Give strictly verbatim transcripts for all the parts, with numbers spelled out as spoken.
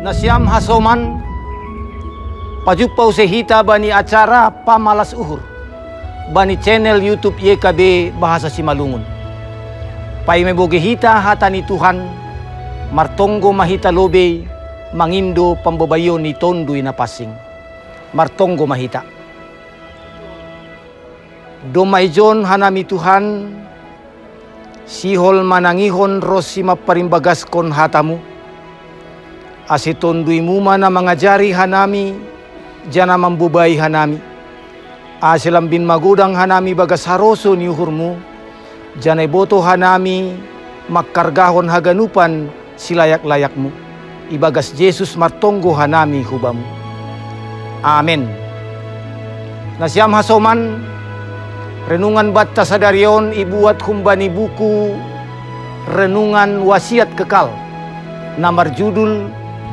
Nasiam hasoman, pajumpa use hita bani acara Pamalas Uhur bani channel YouTube Y K B Bahasa Simalungun. Paima iboge hita hata ni Tuhan, martonggo ma hita lobei mangindo pambobaion ni Tonduy Napansing. Martonggo ma hita. Domma ijon hanami Tuhan, sihol manangihon ronsi mamparimbagaskon hatamu, ase Tonduymu ma na mangajari hanami, janah mambobai hanami, ase lambin magodang hanami bagas haroso ni uhurmu, janah iboto hanami mangkargahon haganupan silayak-layakmu. Ibagas Jesus martonggo hanami hu Bamu. Amen. Nasiam hasoman, renungan banta sadari on ibuat humbani buku Renungan Wasiat Kekal, na marjudul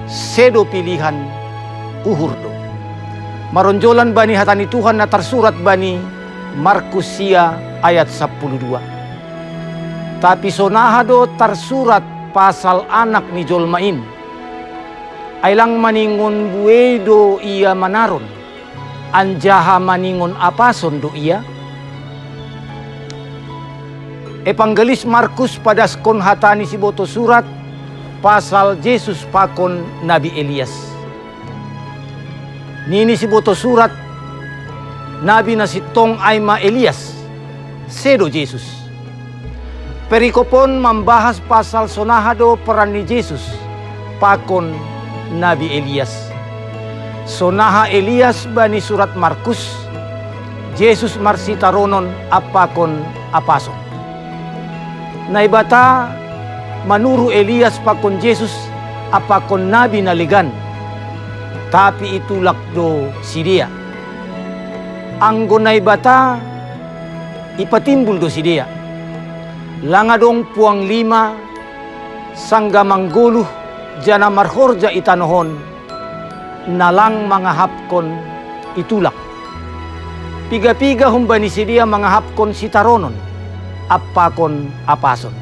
Sedo Pilihan, Uhur do. Maronjolan bani hata ni Tuhan na tarsurat bani Markus sia ayat sampulu dua. Tapi sonaha do tarsurat pasal Anak ni jolma in? Ai lang maningon buei do Ia manaron, anjaha maningon apason do Ia? Evangelis Markus padaskon hata ni siboto surat pasal Jesus pakon Nabi Elias. Nini siboto surat, nabi na sintong ai ma Elias, sedo Jesus. Perikop on mambahas pasal sonaha do peran ni Jesus pakon Nabi Elias. Sonaha Elias bani surat Markus, Jesus marsitaronon ampakon apason. Naibata manuru Elias pakon Jesus ampakon nabi na legan, tapi itulak do sidea. Anggo Naibata, ipatimbul do sidea. Lang adong puang lima sanggah manggoluh janah marhorja i tanoh on, na lang mangahapkon itulak. Piga-piga humbani sidea mangahapkon sitaronon ampakon apason.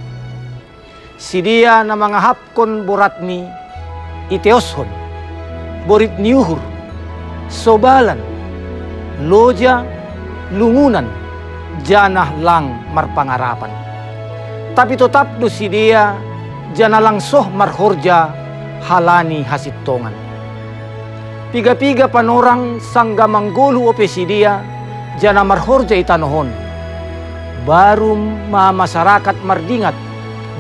Sidea na mangahapkon boratni iteoshon, borit ni uhur, sobalan, loja, lungunan, janah lang marpangarapan. Tapi totap do sidea, janah lang soh marhorja halani hasintongan. Piga-piga panorang sanggah manggoluh ope sidea, janah marhorja i tanoh on. Baru ma masarakat mardingat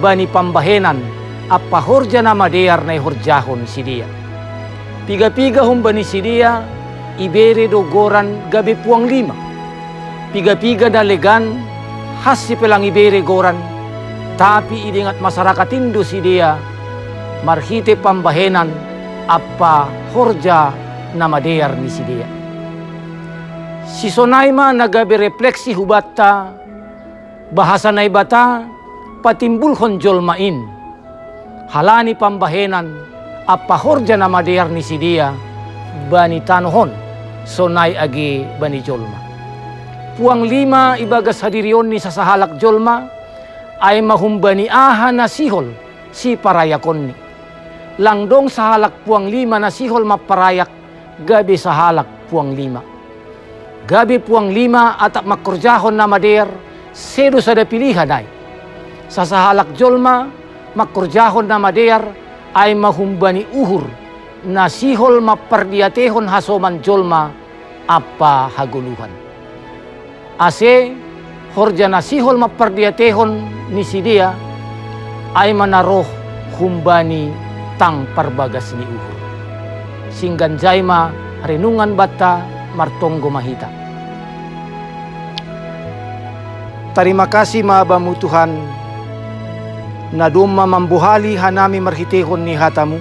bani pambahenan ampa horja na madear na ihorjahon sidea. Piga-piga humbani sidea ibere do goran gabe puang lima. Piga-piga na legan hansi pe lang ibere goran, tapi idingat masarakat in do sidea marhite pambahenan ampa horja na madear ni sidea. Sisonai ma na gabe refleksi hubanta, bahasa Naibata patimbulhon jolma in halani pambahenan ampa horja na madear ni sidea bani tanoh on, sonai age bani jolma. Puang lima ibagas hadirion ni sasahalak jolma, ai ma humbani aha na sihol siparayakonni. Lang dong sahalak puang lima na sihol mamparayak gabe sahalak puang lima. Gabe puang lima atap mangkorjahon na madear, sedo sada pilihan ai. Sasahalak jolma mangkorjahon na madear, ai ma humbani uhur na sihol mampardiatehon hasoman jolma ampa hagoluhan. Ase horja na sihol mampardiatehon ni sidea, ai ma na roh humbani tang parbagas ni uhur. Singgan jai ma renungan banta, martonggo ma hita. Tarima kasih ma Bamu Tuhan, na domma mambohali hanami marhitehon ni hatamu,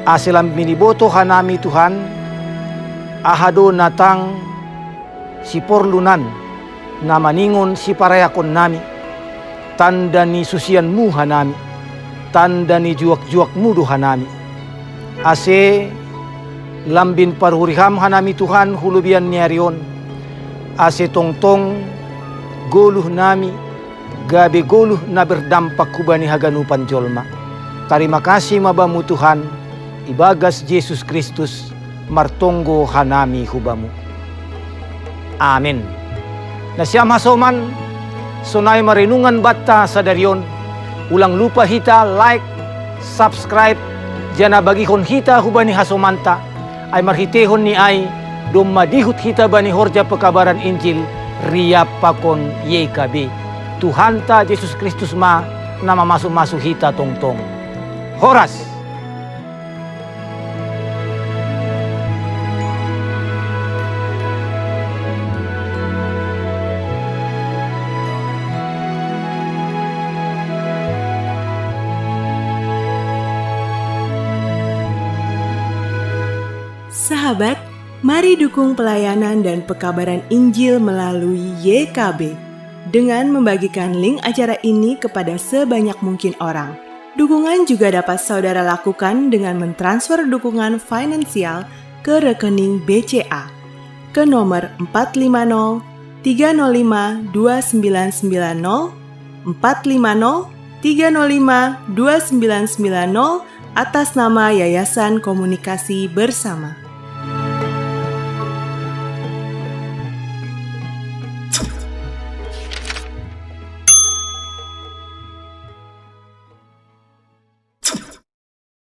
ase lambin iboto hanami Tuhan, aha do na tang siporlunan na maningon siparayakonnami, tanda ni susianmu hanami, tanda ni juak-juakmu do hanami. Ase lambin paruhuri Ham hanami Tuhan hu lobian ni ari on, ase tongtong goluhnami gabe goluh na berdampak hubani haganupan jolma. Tarima kasih ma Bamu Tuhan, Ibagas Jesus Kristus martonggo hanami hubamu. Amin. Nasiam hasoman, sonai marenungan batta sadarion, ulang lupa hita like, subscribe, jana bagihon hita hubani hasomanta, ai marhitehon ni ai, domma dihut hita bani horja pekabaran Injil, riap pakon Y K B. Tuhanta Jesus Kristus ma na mamasu-masu hita tongtong. Horas. Sahabat, mari dukung pelayanan dan pekabaran Injil melalui Y K B dengan membagikan link acara ini kepada sebanyak mungkin orang. Dukungan juga dapat saudara lakukan dengan mentransfer dukungan finansial ke rekening B C A ke nomor empat lima nol tiga nol lima dua sembilan sembilan nol, empat lima nol tiga nol lima dua sembilan sembilan nol, atas nama Yayasan Komunikasi Bersama.